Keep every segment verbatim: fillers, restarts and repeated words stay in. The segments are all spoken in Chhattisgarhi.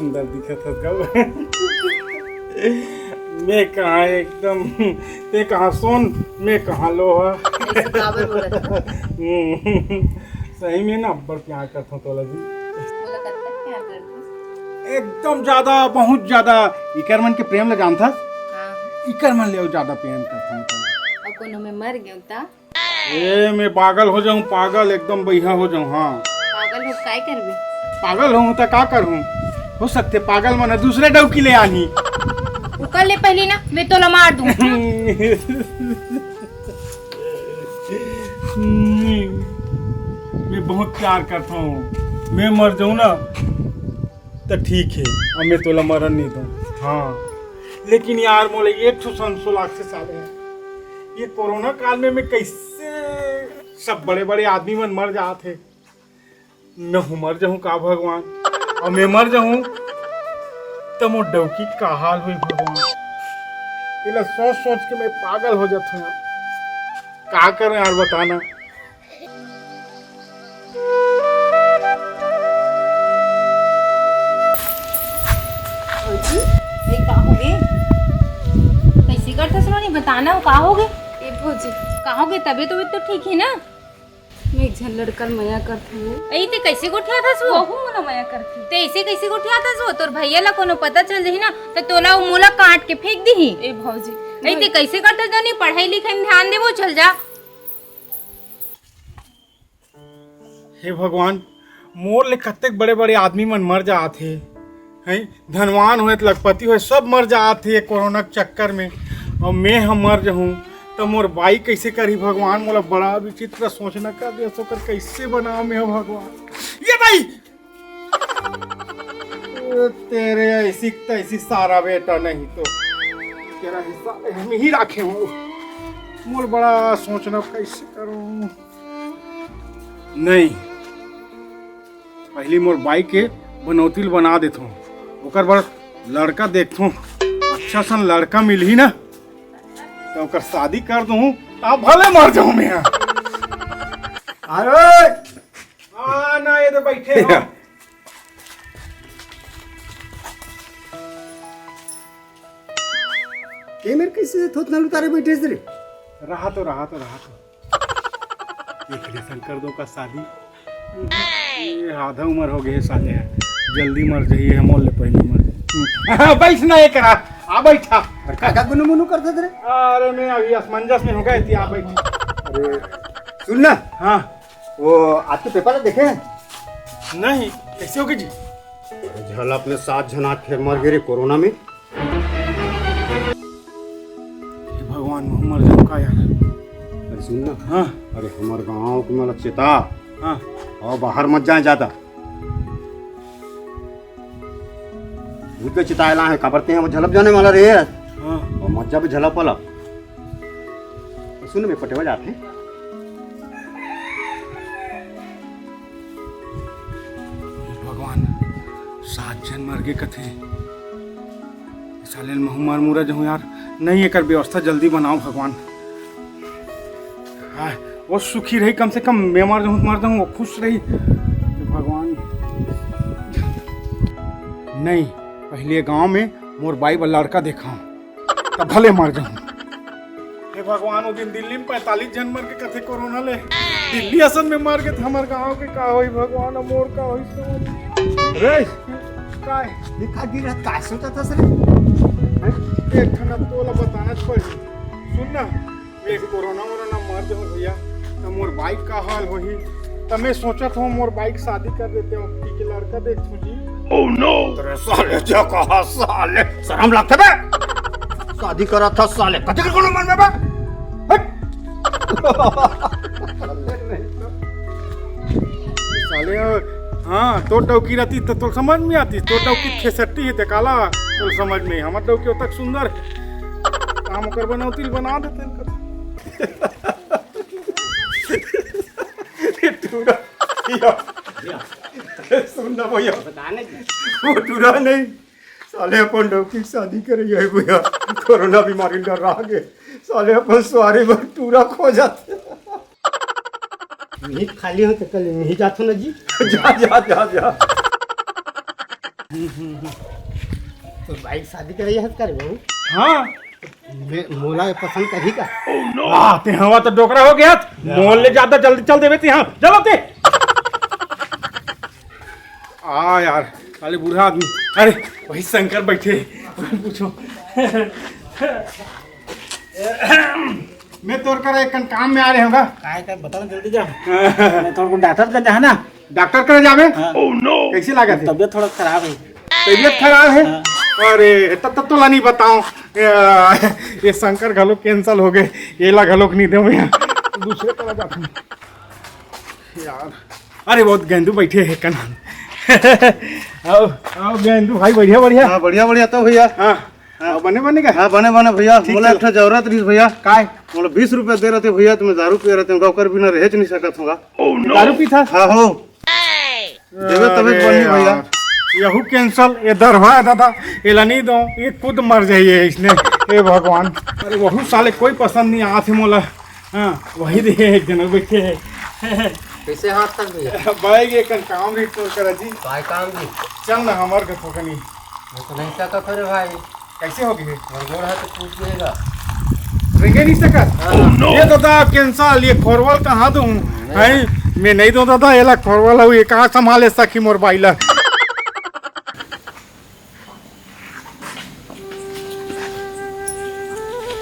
सुंदर दिखत हस गा। मैं कहाँ एकदम, ते कहाँ सोन, मैं कहाँ लोहा। ऐसे काबर बोलत हस? हम्म, सही में ना अब्बड़ प्यार करथों तोला जी। तोला कतका प्यार करथस? एकदम ज्यादा, बहुत ज्यादा। इकर मन के प्रेम ल जानथस? हाँ। इकर मन ले अउ ज्यादा प्रेम करथों तोला। अउ कोनो में मर गेंव त? ए, मैं पागल हो जाऊं, पागल, एकदम बइहा हो जाऊं। हाँ। पागल हो, काय करबे? पागल होऊं त का करूं? हो सकथे पागल मन ह दूसरे डौकी ले आही। उकर ले पहली ना, मैं तोला मार दूं। मैं बहुत प्यार करता हूँ, मैं मर जाऊं ना, त ठीक हे, अब मैं तोला मरन नहीं दूं। हाँ, लेकिन यार, मोला एक ठो संसो लागथे साले, ये कोरोना काल में मैं कैसे, सब बड़े-बड़े आदमी मन मर जात हे, मैं हूँ मर जाहूँ का भगवान? अब मैं मर जाहूँ, त मोर डौकी का हाल होई भगवान? एला सोच-सोच के मैं पागल हो जात हूँ यार। का करूँ यार, बताना। भौजी, ये का होगे? कैसे करथस नोनी? बता ना, का होगे? ए भौजी, का होगे? तबीयत उबीयत तो ठीक हे ना? मैं एक झन लड़का ल मया करथों। अई, ते कैसे गोठियाथस वो? वहू मोला मया करथे। ते ऐसे कैसे गोठियाथस वो? तोर भैया ला कोनो पता चल जाही ना, त तोला अउ मोला काट के फेंक दिही। ए भौजी, अई, ते कैसे करथस नोनी? पढ़ाई लिखाई में ध्यान देबो, चल जा। हे भगवान, मोर ले कतेक बड़े-बड़े आदमी मन मर जात हे, हैं? धनवान होय, लखपति होय, सब मर जात हे कोरोना के चक्कर में। अउ मैं ह मर जहूं, त मोर बाई कैसे करही भगवान? मोला बड़ा विचित्र सोचना कर दे, ओकर कैसे बनाव मैं ह भगवान? ये बाई! तेरे ऐसी तैसी सारा बेटा नहीं तो तेरा हिस्सा हम ही राखे हूँ। मोर बड़ा सोचना कैसे करूँ। नहीं, पहली मोर बाई के बनौती ल बना देथों, ओकर बर लड़का देखथों, अच्छा सन लड़का मिलही ना, त ओकर शादी कर दूँ, त भले मर जाऊँ मैं। अरे! हाँ, ना, ये तो बैठे हो। के मेर कैसे थोथना ल उतारे बैठे हस रे? रहा तो, रहा तो, रहा तो। एक ले शंकर दो का शादी। ये आधा उम्र हो गए साले हैं। जल्दी मर जाइए, हम ले पहले मर जाइए। बैठ ना, ये करा। आ बैठा। अरे काका गुनु मुनु करथे रे? अरे मैं अभी असमंजस में हो गए थी, आ बैठ। अरे सुन ना। हाँ। वो आज के पेपर ला देखे? नहीं, कैसे होगे जी? झलप में सात झन आज फेर मर गे रे कोरोना में। हे भगवान, मैं मर जाऊँ का यार? अरे सुन ना। हाँ। अरे हमर गाँव के मला चेता। हाँ। अउ बाहर मत जाए जादा। भूत के चिताए ला हे, काबर ते हे, वो झलप जाने वाला रे। हाँ। अउ मत जाबे झलप वाला। सुन, मैं पटेवा जात हे। भगवान, सात झन मर गे कथे। साले ल महूं मर मुरा जहूं यार। नहीं, एकर व्यवस्था जल्दी बनाओ भगवान। हाँ, वो सुखी रही, कम से कम मैं मर जहूं, मर जहूं, वो खुश रही। भगवान, नहीं, पहले गांव में मोर बाई बर लड़का देखा। त भले मर जाहूं। हे भगवान, ओ दिन दिल्ली में पैंतालीस झन मर के कथे कोरोना ले। दिल्ली असन में मर गे त हमर गांव के का होई भगवान, अउ मोर का होई तो। रे, काय? ये का गिरा, काय सोचत हस रे? हैं? एक ठन अब तोला बताना पड़ही। सुन ना, मैं कोरोना वोरोना मर जाहूं भैया, त मोर बाइक का हाल होही? त मैं सोचत हूँ, मोर बाइक शादी कर देते हो, पी के लड़का देखथूं जी। Oh no! तेरे साले जो कहा साले, शर्म लगथे बे? शादी करत हस साले, कथी के कोनो मन में बे? हट! साले, हाँ, तोर डौकी रहती त तोर समझ में आती, तोर डौकी खेसट्टी हे ते काला, तोर समझ में, हमर डौकी ओतक सुंदर हे। हम ओकर बनौती ल बना देते हैं। टूरा, या। अरे सुन ना भैया। बता ना जी। वो टूरा नहीं। साले अपन डौकी के शादी करे जाए भैया। कोरोना बीमारी डरा गे। साले अपन सुवारी बर टूरा खोजत। मिहित खाली हो त कल मिहित जाथो ना जी। जा, जा, जा, जा। तो भाई शादी करे हस करे बहू? हाँ। मैं मोला ये पसंद करही का? वाह, ते हवा तो डोकरा हो गया। मोल ले ज्यादा जल्दी चल देवे ते, हाँ, चलो ते। आ यार, साले बूढ़ा आदमी। अरे, वही शंकर बैठे, पूछो। मैं तोर करा एक कन काम में आ रहे हूँ गा। काय का बता ना, जल्दी जा। मैं थोड़ा डॉक्टर का जाना। डॉक्टर करा जाबे? हाँ। कैसे लागत हे? तबीयत थोड़ा खराब है। तबीयत खराब है? हाँ। अरे, तब तब तोला नहीं बताओ। ये, ये शंकर घलो कैंसिल हो गए, एला घलो नहीं दे भैया। दूसरे करा जाता हूँ यार। अरे, बहुत गेंदू बैठे हैं कन। आओ, आओ गेंदू भाई, बढ़िया, बढ़िया। हाँ, बढ़िया, बढ़िया तो भैया। हाँ, हाँ। बने, बने का? हाँ, बने, बने भैया। ठीक बोला, चल। एक ठो जरूरत रही भैया। काय? बोला, बीस रुपया दे रहे थे भैया, तुम्हें दारू पिए रहते हैं, ओकर बिना रह नहीं सकत होगा। दारू पीथा? हाँ, हो। देवे तबे अरे बनही भैया। यार, यहू कैंसिल, ये दरवा दादा, एला नहीं दो, ये खुद मर जाइए इसने। हे भगवान, अरे वहू साले कोई पसंद नहीं आथे मोला। हाँ, वही दे एक जन बैठे है। कैसे हाथ तक भैया? भाई, ये कन काम भी तो करा जी। काय काम जी? चल ना, हमार के थोकनी। मैं तो नहीं सकत हो रे भाई। कैसे हो गए? मोर गोड़ हाथ तो टूट जाएगा। रेंगे नहीं सकत? हाँ। ये तो दा कैंसिल, ये खोरवल कहाँ दूँ? नहीं। हैं? मैं नहीं दूँ दादा, एला खोरवल हूँ, ये कहाँ संभाले सखी मोर बाई ला?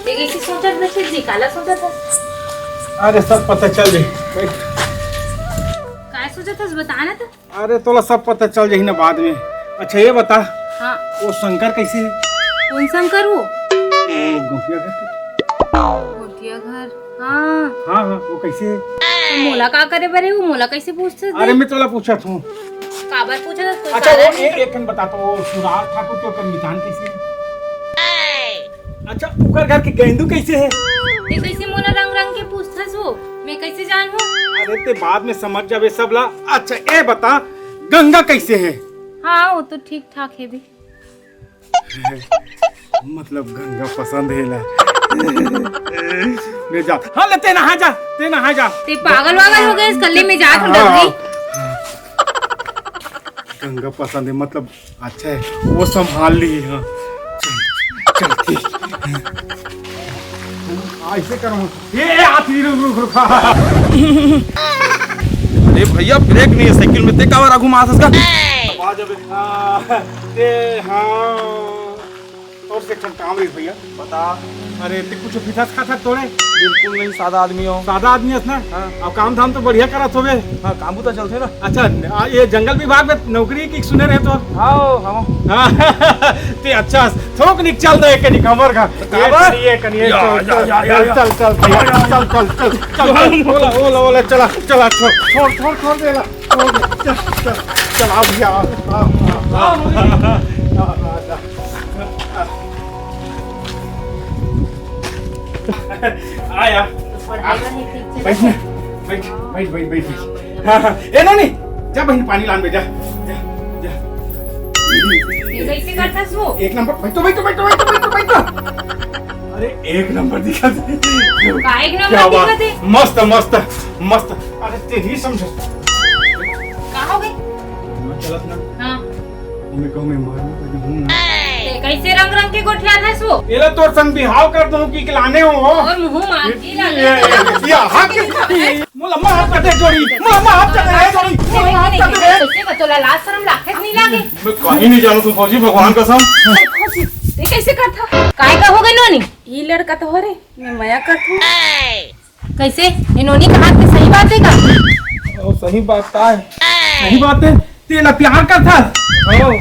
ये कैसे सोचत बचे जी, काला सोचत है? अरे सब पता चल जाई। काय सोचत हस, बता ना तो। अरे तोला सब पता चल जाही ना बाद में। अच्छा ये बता, हाँ। वो शंकर कैसे है? कौन शंकर वो? वो गौटिया घर। गौटिया घर, हाँ। हाँ, हाँ, वो कैसे है? तो मोला का करे बरे, वो मोला कैसे पूछते? अरे मैं तोला पूछत हूँ। काबर पूछत हस? कोई अच्छा वो कारण है? एक, एक कन बता तो, वो सुराज ठाकुर के ओकर मितान कैसे है? अच्छा, ओकर घर के गेंदू कैसे है? ते कैसे मोला रंग रंग के पूछथस वो? मैं कैसे जानहूँ? अरे, ते बाद में समझ जाबे सब ला। अच्छा, ए बता, गंगा कैसे है? हाँ, वो तो ठीक ठाक है भी। मतलब, गंगा पसंद है ना? मैं जा, हाँ, ले, ते नहा जा, ते नहा जा। ते पागल वागल हो गए, इस कल्ले में जात हूँ हाँ, डबरी। हाँ। गंगा पसंद है, मतलब, अच्छा है, वो संभाल ली, हाँ। चल, चल, ठीक। हाँ, ऐसे करो। ये, ये, हाथ ही रुक, रुक, रुक। अरे भैया, ब्रेक नहीं है साइकिल में, ते काबर आगू मारत हस का? आ जाबे। हाँ, ते, हाँ। और से काम रही भैया। बता। अरे, ते कुछ पीथस खाथस तोरे? बिल्कुल नहीं, सादा आदमी हो। सादा आदमी हस ना? हाँ। अब काम धाम तो बढ़िया करत होबे। हाँ, काम तो चलथे ना। अच्छा, आ, ये जंगल विभाग में नौकरी की सुने रहे तो? हाँ, हाँ। हाँ, ते अच्छा, थोक निक चल दे के निक हमर का। काबर? ये कनिए, कनिए, या, चल, या, चल, या, या, चल, या। चल, चल, भैया, चल, चल, चल, चल, चल। ओला, ओला, ओला, चला, चला, छोड़, छोड़, छोड़, छोड़ दे ला, छोड़ दे, चल, चल, चल, आ भैया, आ, आ, आ, आ, आ, आ, आ, आ। आया। बैठ ना, बैठ, बैठ, बैठ, बैठ। हाँ, हाँ। ए, नोनी, जा बहिन, पानी लान बे, जा, जा, जा। ये कैसे करता है वो? एक नंबर, बैठ तो, बैठ तो, बैठ तो, बैठ तो, बैठ तो, बैठ तो। अरे, एक नंबर दिखत हे। का एक नंबर क्या बात? दिखत हे? मस्त, मस्त, मस्त। अरे, ते ही समझ। का हो गए? मैं चलत ना। हाँ। मैं कहूँ, मैं मारू, मैं हूँ ना। ते कैसे रंग रंग के गोठियात हस वो? एला तोर संग बिहाव कर दूँ कि लाने हो? और मुँह मार के ये, लाने ये, हो। ये, ये, हाँ, के मोला माफ कर दे जोड़ी, मोला माफ कर दे जोड़ी, मोला माफ कर दे। कैसे का तोला लाज शरम लागथे कि नहीं लागे? मैं कहीं नहीं जानू, तू फौजी, भगवान कसम। ते कैसे करथा? काय का हो गए नोनी? ये लड़का तो हो रे, मैं मया करथूँ। कैसे? ये नोनी कहा थे, सही बात है का? ओ, सही बात का है? सही बात है, तेला प्यार करथा। ओ,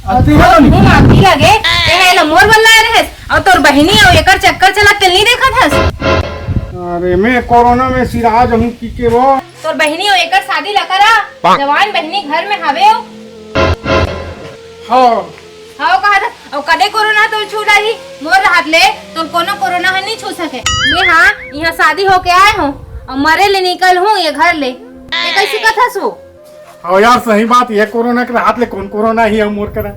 और तेला तोर मुँह माफी लगे, ते एला मोर बल्ला रहस, और तोर बहिनी और एकर चक्कर चला तेल नहीं देखत हस। अरे, मैं कोरोना में सिराज हूँ कि के वो। तोर बहिनी और एकर शादी ला करा, जवान बहिनी घर में हवे हो। हाँ। हाँ, कहा था, और कदे कोरोना तोर छू डाही, मोर रहत ले तोर कोनो कोरोना ह नहीं छू सके। मैं हाँ, यहाँ शादी होके आए हूँ, और मरे ले निकल हूँ ये घर ले। ये कैसे कथा सो? हाँ यार, सही बात, ये कोरोना के रहत ले कौन कोरोना ही है मोर करा।